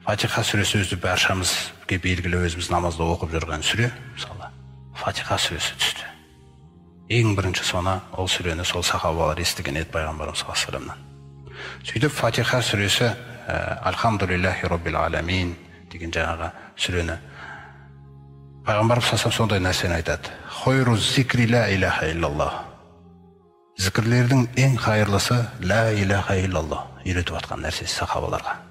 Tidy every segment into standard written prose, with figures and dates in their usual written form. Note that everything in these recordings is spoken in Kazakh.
Фатиха сүресі өзі баршамызға белгілі, өзіміз намазда оқып жүрген сүре. Мысалы, Фатиха сүресі түсті. Ең бірінші соны, ол сүрені сол сахабалар естіген еді пайғамбарымыз саллаллаху алейхи. Сөйтіп Фатиха сүресі Альхамдулиллахи роббил аламин деген жаңағы сүрені пайғамбарымыз саллаллаху сондай нәрсені айтады. Хойру зикри ла илаха иллаллах. Зікірлердің ең қайырлысы ла илаха иллаллах үйретіп жатқан нәрсесі сахабаларға.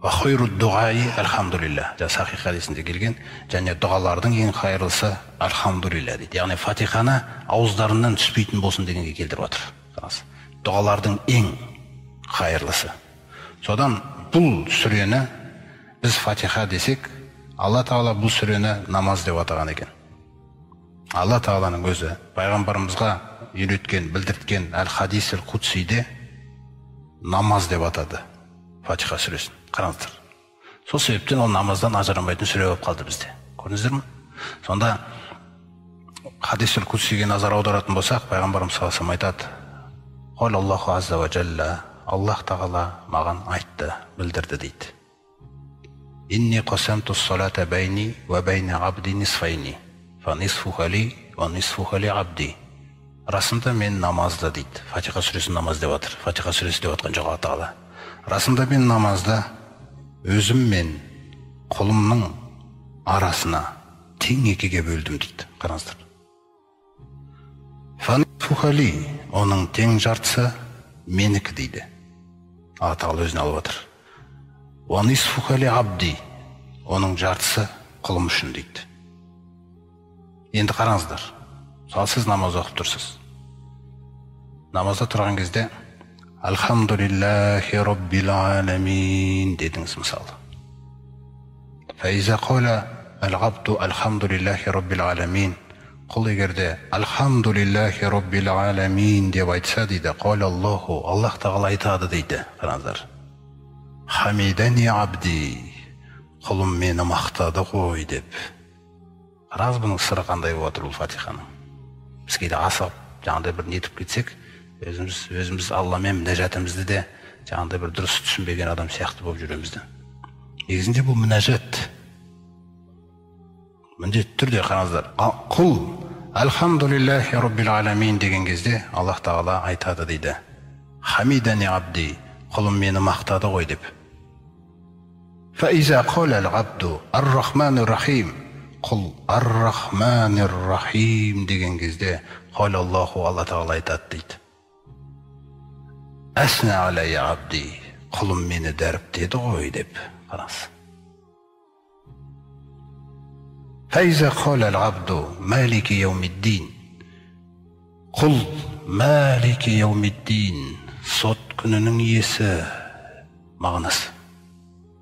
Ва хойру дуғаи альхамдулилля. Жаңа сахих хадисінде келген, және дұғалардың ең қайырлысы альхамдулилля дейді. Яғни Фатиханы ауыздарынан түспейтін болсын дегенге келтіріп отыр. Дұғалардың ең қайырлысы. Содан бұл сүрені біз Фатиха десек, Алла Тағала бұл сүрені намаз деп атаған екен. Алла Тағаланың өзі пайғамбарымызға үйреткен, білдірткен әл-хадисил қудсиде намаз деп атады Фатиха сүресін. Қараңыздар. Сол себептен ол намаздан ажырамайтын сүре болып қалды бізде. Көрдіңіздер ме? Сонда хадисил қудсиге назар аударатын болсақ, пайғамбарымыз саллаллаху алейхи айтады: Қол Аллаху азза ва джалла, Аллах Тағала маған айтты, білдірді дейді. Инни қасамту ссалата байни ва байна абди нисфайни, фа нисфуха ли ва нисфуха ли абди. Расында мен намазда дейді. Фатиха сүресі намаз деп жатыр. Фатиха сүресі деп жатқан жоқ Алла Тағала. Расында мен намазда өзім мен құлымның арасына тең екіге бөлдім дейді. Қараңыздар. Фа нисфуха ли, оның тең жартысы менікі дейді. Алла Тағала өзіне алып отыр. Уа нисфуха ли абди, оның жартысы құлым үшін дейді. Енді қараңыздар. Мысалы, сіз намаз оқып тұрсыз. Намазда тұрған кезде Альхамдулиллахи роббил аламин дедіңіз мысалы. Фаиза қала әл-абду альхамдулиллахи роббил аламин. Құл егерде Альхамдулиллахи роббил аламин деп айтса дейді, қала Аллаху, Аллах Тағала айтады дейді. Қараңыздар. Хамидани абди, құлым мені мақтады ғой деп. Қараңыз, бұның сыры қандай болып жатыр бұл Фатиханың. Біз кейде асығып, жаңағыдай бір нетіп кетсек, өзіміз Алламен мінәжатымызды де жаңағыдай бір дұрыс түсінбеген адам сияқты болып жүреміз де. Негізінде бұл мінәжат. Міндетті түрде қараңыздар. Құл Альхамдулиллахи роббил аламин деген кезде Аллах Тағала айтады дейді. Хамидани абди, құлым мені мақтады ғой деп. Фаиза қала әл-абду ар-рахманир рахим. Құл ар-рахманир рахим деген кезде қала Аллаху, Алла Тағала айтады дейді. Әсна алайя абди, құлым мені дәріптеді ғой деп. Қараңыз. Фаиза қала әл-абду малики яумиддин. Құл малики яумиддин, сот күнінің иесі мағынасы.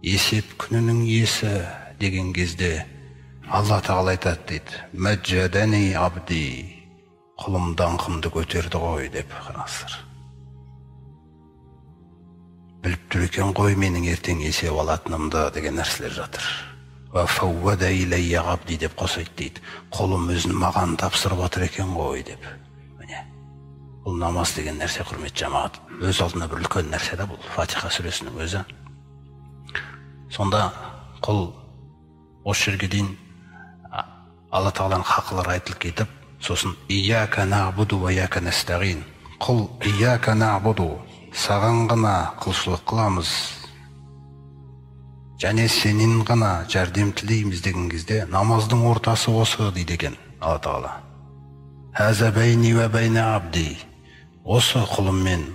Есеп күнінің иесі деген кезде Алла Тағала айтады дейді. Мәджадани абди, құлым даңқымды көтерді ғой деп. Қараңыздар. Біліп тұр екен ғой менің ертең есеп алатынымды деген нәрселер жатыр. Уа фауада илайя абди деп қосайды дейді. Құлым өзін маған тапсырып отыр екен ғой деп. Міне. Бұл намаз деген нәрсе, құрметті жамағат, өз алдына бір үлкен нәрсе да бұл Фатиха сүресінің өзі. Сонда құл осы жерге дейін Алла Тағаланың хақылары айтылып кетіп, сосын ияка нағбуду уа ияка настағин. Құл ияка нағбуду, саған ғана құлшылық қыламыз және сенен ғана жәрдем тілейміз деген кезде намаздың ортасы осы дейді екен Алла Тағала. Хаза байни уа байна абди, осы құлыммен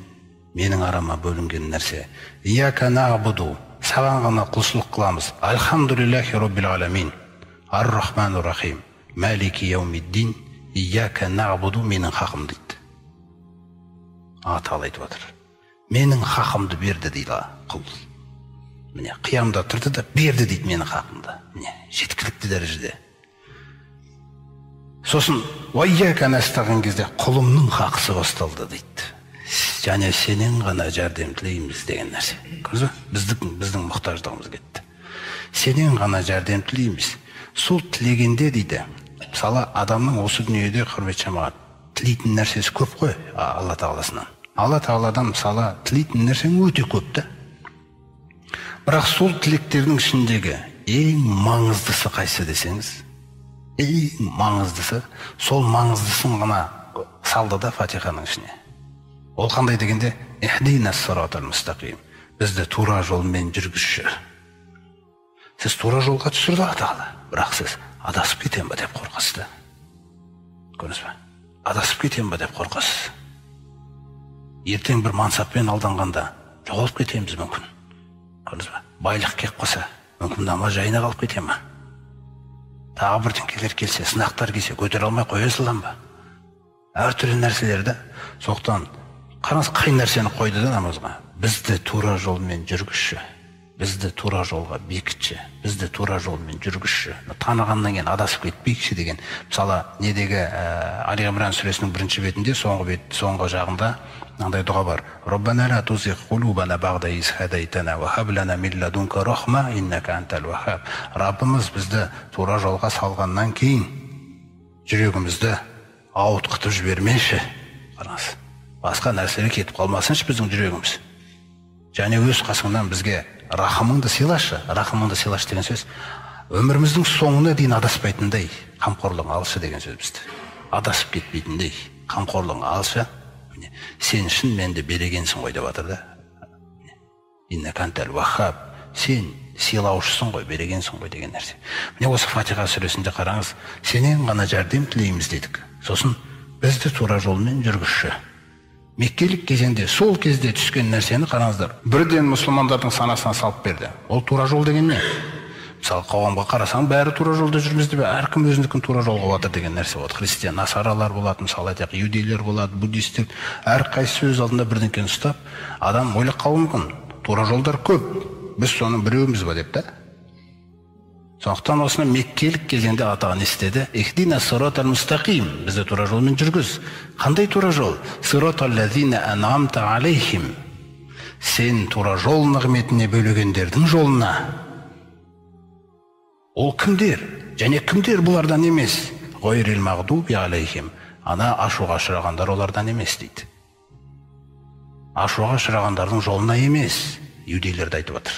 менің арама бөлінген нәрсе. Ияка нағбуду, саған ғана құлшылық қыламыз. Альхамдулиллахи роббил аламин, ар-рахманир рахим, малики яумиддин, ияка нағбуду, менің хақым дейді. Алла Тағала айтып отыр. Менің хақымды берді дейді құл. Міне, қиямда тұрды да берді дейді менің хақымды. Міне, жеткілікті дәрежеде. Сосын уайяка настағин кезде құлымның хақысы басталды дейді. Және сенен ғана жәрдем тілейміз деген нәрсе. Көрдіңіз бе? Біздің мұқтаждығымыз кетті. Сенен ғана жәрдем тілейміз. Сол тілегенде дейді. Мысалы, адамның осы дүниеде, құрметті жамағат, тілейтін нәрсесі көп қой Алла Тағаласынан. Алла Тағаладан мысалы тілейтін нәрсең өте көп та. Бірақ сол тілектердің ішіндегі ең маңыздысы қайсы десеңіз, ең маңыздысы, сол маңыздысын ғана салды да Фатиханың ішіне. Ол қандай дегенде, «Ихдина-ссиратал-мустақим», бізді тура жолмен жүргізші. Сіз тура жолға түсірді Алла Тағала, бірақ сіз адасып кетем ба деп қорқасыз да. Көрдіңіз бе? Адасып кетем ба деп қорқасыз. Ертең бір мансаппен алданғанда жоғалып кетеміз мүмкін. Көрдіңіз бе? Байлық келіп қалса, мүмкін намаз жайына қалып кете ма? Тағы бірдеңкелер келсе, сынақтар келсе, көтере алмай қоя салам ба? Әртүрлі нәрселерді. Сондықтан қараңыз, қай нәрсені қойды да намазға? Бізді тура жолмен жүргізші, бізді тура жолға бекітші, бізді тура жолмен жүргізші. Танығаннан кейін адасып кетпейікші деген. Мысалы, недегі Али Имран сүресінің бірінші бетінде, соңғы бет, соңғы жағында мынандай дұға бар. Раббана ла тузиг қулубана бағда из хадайтана ва хаб лана мин ладунка рахма иннака антал ваххаб. Раббымыз, бізді тура жолға салғаннан кейін жүрегімізді ауытқытып жібермеші. Қараңыз, басқа нәрселер кетіп қалмасыншы біздің жүрегіміз. Және өз қасыңнан бізге рахымыңды сыйлашы. Рахымыңды сыйлашы деген сөз, өміріміздің соңына дейін адаспайтындай қамқорлығың алшы деген сөз бізді. Адасып кетпейтіндей қамқорлығың алшы. Міне, сен шын менді берегенсің ғой деп жатыр да. Иннака антал ваххаб, сен сыйлаушысың ғой, берегенсің ғой деген нәрсе. Міне, осы Фатиха сүресінде қараңыз, сенен ғана жәрдем тілейміз дедік. Сосын бізді тура жолмен жүргізші. Меккелік кезеңде, сол кезде түскен нәрсені қараңыздар, бірден мұсылмандардың санасына салып берді. Ол тура жол деген не? Мысалы, қоғамға қарасаң, бәрі тура жолда жүрміз деп, әркім өзінікін тура жол қылып жатыр деген нәрсе болады. Христиан, насаралар болады, мысалы айтайық, иудейлер болады, буддистер, әрқайсысы өз алдында бірдеңкені ұстап, адам ойлап қалуы мүмкін. Тура жолдар көп, біз соның біреуіміз ба деп та. Сондықтан осыны меккелік кезеңде Алла не істеді? Ихдина сиратал-мустақим, бізді тура жолмен жүргіз. Қандай тура жол? Сиратал-лазина ан'амта алейхим. Сен тура жол нығметіне бөлегендердің жолына. Ол кімдер? Және кімдер бұлардан емес? Ғайрил мағдуби алейхим. Ана ашуға ұшырағандар олардан емес дейді. Ашуға ұшырағандардың жолына емес, иудейлерді айтып отыр.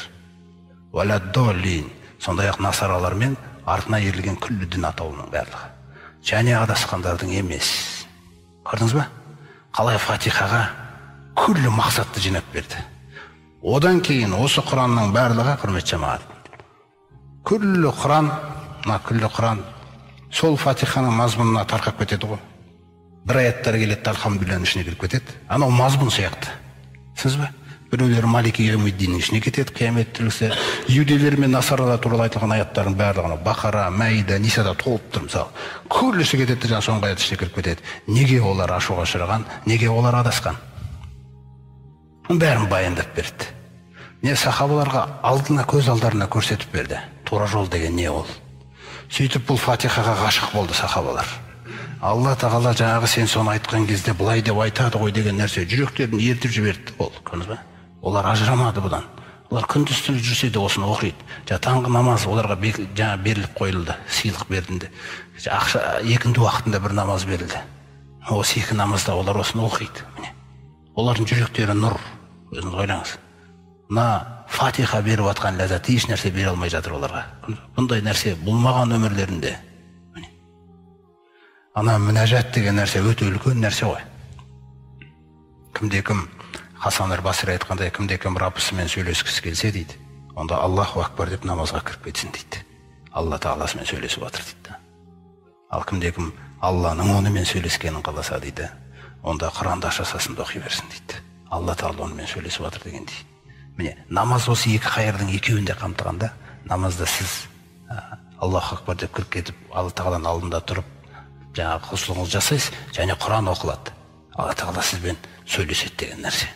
Уаладдоллин. Сондай-ақ насаралар мен артына ерілген күллі дін атаулының барлығы. Және адасқандардың емес. Көрдіңіз ба? Қалай Фатихаға күллі мақсатты жинап берді. Одан кейін осы Құранның барлығы, құрметті жамағат, күллі Құран, мына күллі Құран сол Фатиханың мазмұнына тарқап кетеді ғой. Бір аяттар келеді, альхамдулилланың ішіне кіріп кетеді. Анау мазмұн сияқты. Түсіндіңіз бе? Біреулер Малики Яумиддиннің ішіне кетеді, қиямет тірілсе. Иудейлер мен насаралар туралы айтылған аяттардың барлығы Бақара, Мәида, Нисада толып тұр мысалы. Күллісі кетеді, жаңа соңғы аят ішіне кіріп кетеді. Неге олар ашуға ұшыраған, неге олар адасқан? Оның бәрін баяндап берді. Не сахабаларға алдына, көз алдарына көрсетіп берді. Тура жол деген не ол? Сөйтіп бұл Фатихаға ғашық болды сахабалар. Алла Тағала жаңағы сен соны айтқан кезде былай деп айтады ғой деген нәрсе жүректерін ертіп жіберді ол, көрдіңіз бе? Олар ажырамады бұдан. Олар күндіз түні жүрсе де осыны оқиды. Жаңа таңғы намаз оларға жаңа беріліп қойылды, сыйлық берілді. Ақша екінті уақытында бір намаз берілді. Осы екі намазда олар осыны оқиды. Міне. Олардың жүректері нұр. Өзіңіз ойлаңыз. Мына Фатиха беріп жатқан ләззат еш нәрсе бере алмай жатыр оларға. Бұндай нәрсе болмаған өмірлерінде. Міне. Ана мінәжат деген нәрсе өте үлкен нәрсе ғой. Кімде-кім Хасан әл-Басри айтқандай, кімде-кім Раббысымен сөйлескісі келсе дейді, онда Аллаху акбар деп намазға кіріп кетсін дейді. Алла Тағаласымен сөйлесіп жатыр дейді. Ал кімде-кім Алланың онымен сөйлескенін қаласа дейді, онда Құранды аша салсын да оқи берсін дейді. Алла Тағала онымен сөйлесіп жатыр дегендей. Міне, намаз осы екі қайырдың екеуін де қамтығанда, намазда сіз Аллаху акбар деп кіріп кетіп, Алла Тағаланың алдында тұрып, жаңағы құлшылығыңызды жасайсыз, және Құран оқылады. Алла Тағала сізбен сөйлеседі деген нәрсе.